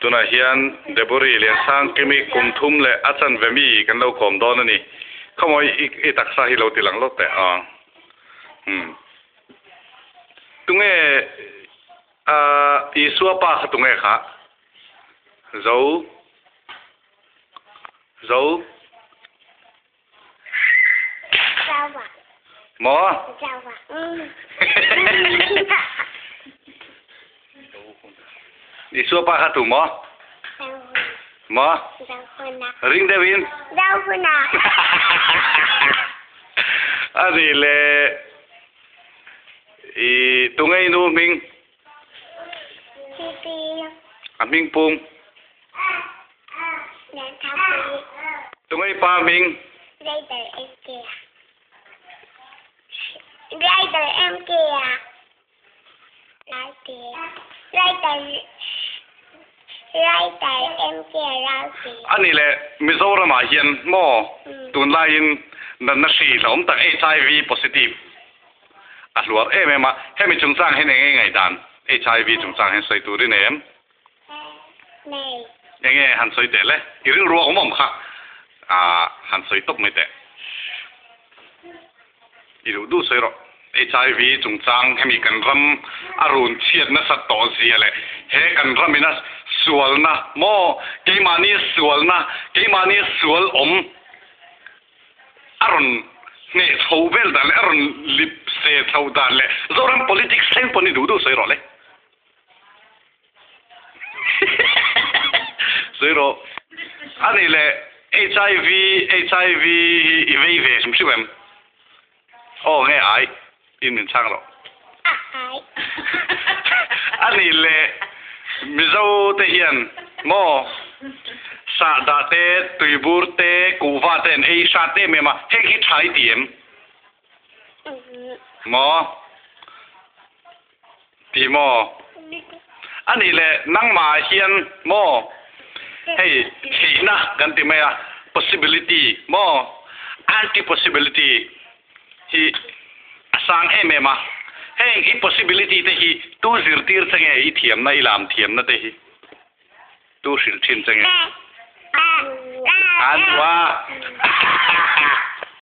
Tunah hian Deborah Liansangkimi kum thum leh a chanve mi kan lo kawm dawn a ni. Khawmawi i i taksa hi lo ti lang lawk teh a. Umm. Tunge ah Isua pa kha tunge kha? Zo Zo Maw? Isua pa kha tu maw? Maw? Ring deuh in? A nih le i tungei nu hming? A hming pum? Tungei pa hming? A nih le Mizoram ah hian maw tunlaiin natna hri hlauhawm tak HIV positive a hluar em em a, hemi chungchang hian eng nge ngaihdan HIV chungchang hian sawi tur i nei em? Nei. Enge han sawi teh le? I rilru a awm awm kha ah han sawi tawp mai teh. I duh duh sawi rawh. HIV chungchang hemi kan ram a run chhiat nasat tawh zia leh he kan ram ina sualna maw keimahni sualna keimahni sual awm a rawn hneh chho vel dan leh a rawn lip se chho dan leh Zoram politics thleng pawn i duh duh sawi rawh le. Sawi rawh. A nih leh HIV HIV hi i vei ve hrim hrim em? Aw nge ai in min chhang rawh. Ai. A nih leh Mizo te hian maw sahdah te, tuibur te, kuhva te an ei hrat em em a, heng hi tha i ti em? Maw? Ti maw? A nih leh nangmah hian maw hei theihna kan ti mai a, possibility maw, anti-possibility hi a sang em em a. Heng i possibility te hi tu zirtir che nge i thiamna, i lam thiamna te hi tu hrilh thin che nge? An hua.